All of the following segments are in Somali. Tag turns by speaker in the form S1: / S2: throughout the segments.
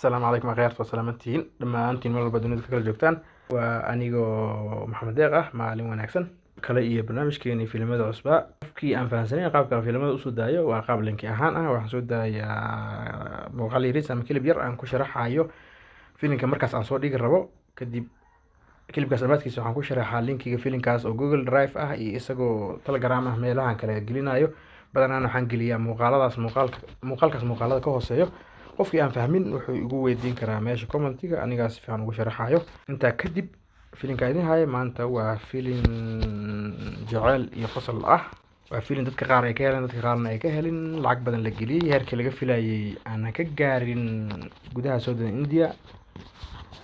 S1: Asalaamu calaykum akhyaarta, waa salaamantihiin dhammaantiin meel walba dunida ka kala joogtaan. Waa anigoo Maxamed Deeq ah. Maalin wanaagsan kale iyo barnaamijkeeni filimada cusbaa. Qofkii aan fahansanayn qaabka filimada usoo daayo, waa qaab linki ahaan ah. Waxaan soo daayaa muuqaal yariis ama clip yar aan ku sharaxayo filimka markaas aan soo dhigi rabo. Kadib clipkaas dhammaadkiisa waxaan ku sharaxaa linkiga filimkaas oo Google Drive ah iyo isagoo Telegram ah, meelahan kale gelinayo. Badanaan waxaan geliyaa muuqaaladaas muuqaalka muuqaalkaas muuqaalada ka hooseeyo. Qofkii aan fahmin wuxuu igu weydiin karaa meesha commentiga, anigaa si fiican ugu sharaxayo. Intaa kadib, filimka idin haya maanta waa filin jeceyl iyo qosol ah. Waa filin dadka qaar ay ka heleen, dadka qaarna ay ka helin. Lacag badan la geliyey, heerkii laga filayay aanan ka gaarin gudaha Southern India,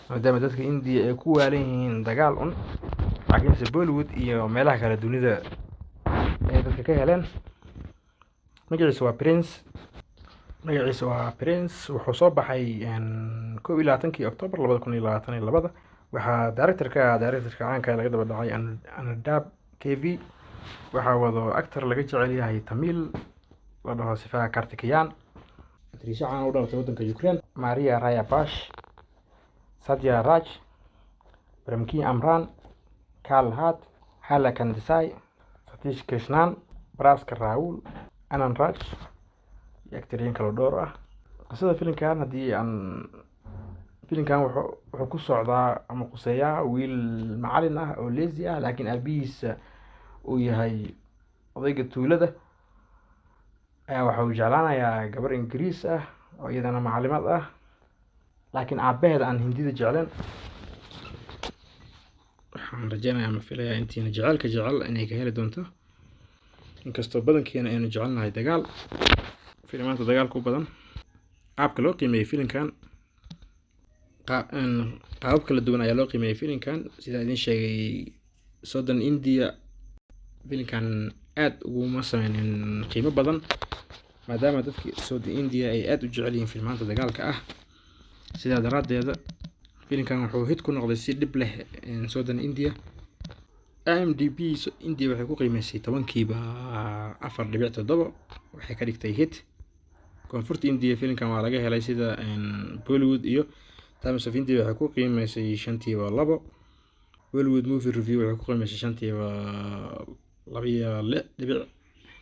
S1: maadaama dadka India ay ku waalan yihiin dagaal un, laakiinse Bollywood iyo meelaha kale dunida ay dadka ka heleen. Magaciisa waa Prince. Magaciisa waa Prince. Wuxuu soo baxay 21-kii October 2022. Waxaa directorka caanka laga daba dhacay Anandab KV. Waxaa wado actor laga jecel yahay Tamil, la dhaho Siva Karthikeyan, actress caan u dhalatay waddanka Ukraine, Maria Raya Bash, Satya Raj, Premki Amran, Karl Hart, Hala Kandisai, Satish Krishnan, Braska Raul, Anan Raj iyo actoryin kalo dhowr ah. Qisada filimkan, haddii aan filimkan, wuxuu ku socdaa ama quseeyaa wiil macalin ah oo lazy ah, laakiin aabihiisa uu yahay odayga tuulada, ayaa waxa uu jeclaanayaa gabar Ingiriis ah oo iyadana macalimad ah, laakiin aabaheeda aan Hindida jecleen. Waxaan rajeynayaa ama filayaa intiina jecelka jecel inay ka heli doonto, inkastoo badankiina aynu jecelnahay dagaal, filimaanta dagaalka u badan. Qaabka loo qiimeeyey filimkan, qaabab kala duwan ayaa loo qiimeeyey filimkan. Sidaan idin sheegay, Southern India filimkan aad uguma sameynin qiimo badan, maadaama dadka Southern India ay aad u jecel yihiin filmaanta dagaalka ah. Sidaa daraaddeeda filimkan wuxuu hit ku noqday si dhib leh Southern India. IMDb India waxay ku qiimeysay 4.7%, waxay ka dhigtay hit. Koonfurta India filimkan waa laga helay, sida Bollywood iyo Times of India waxay ku qiimeysay 2%. Bollywood Movie Review waxay ku qiimeysay 2.6%,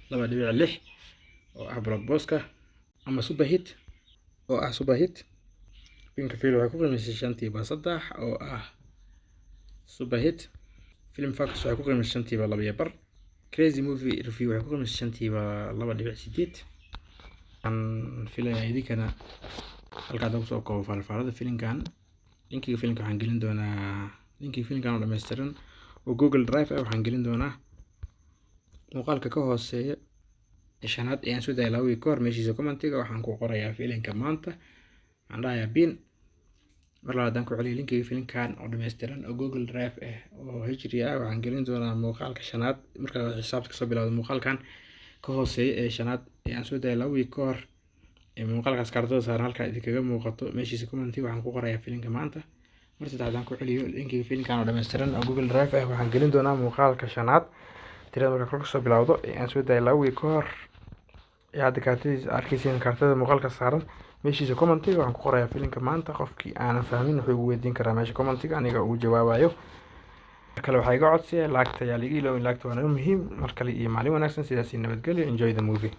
S1: 2.6 oo ah blockbuster ama super hit, oo ah super hit. Pinkvilla waxay ku qiimeysay 3% oo ah super hit. Film Focus waxay ku qiimeysay 2.5%. Crazy Movie Review waxay ku qiimeysay 2.8%. Waxaan filayaa idinkana halka haddaan kusoo koobo faalfaalada filimkan. Linkiga filimka waxaan gelin doonaa, linkiga filimkan oo dhammaystiran oo Google Drive ah waxaan gelin doonaa muuqaalka ka hooseeya ee shanaad ee aan soo daayay 2 week ka hor. Meeshiisa commentiga waxaan ku qorayaa filimka maanta, waxaan dhahayaa pin. Mar labaad haddaan ku celiyo, linkiga filimkan oo dhammaystiran oo Google Drive ah oo HD ah waxaan gelin doonaa muuqaalka shanaad. Marka xisaabta kasoo bilowda muuqaalkan ka hooseeya ee shanaad ee aan soo daayay 2 week ka hor, ee muuqaalkaas kaartada saaran halkaa idinkaga muuqato, meeshiisa commentiga waxaan ku qorayaa filimka maanta. Mar saddexaad haddaan ku celiyo, linkiga filimkan oo dhammaystiran oo Google Drive ah waxaan gelin doonaa muuqaalka shanaad, tirada marka kor kasoo bilowdo, ee aan soo daayay 2 week ka hor, ee hadda kaartadiisa arkaysiin, kaartada muuqaalka saaran, meeshiisa commentiga waxaan ku qorayaa filimka maanta. Qofkii aanan fahmin wuxuu igu weydiin karaa meesha commentiga, aniga ugu jawaabayo. Mar kale waxaa iga codsiya, like-ta yaa liiga iloowin, like-ta waa naga muhiim. Mar kale iyo maalin wanaagsan, sidaas iyo nabadgelyo. Enjoy the movie.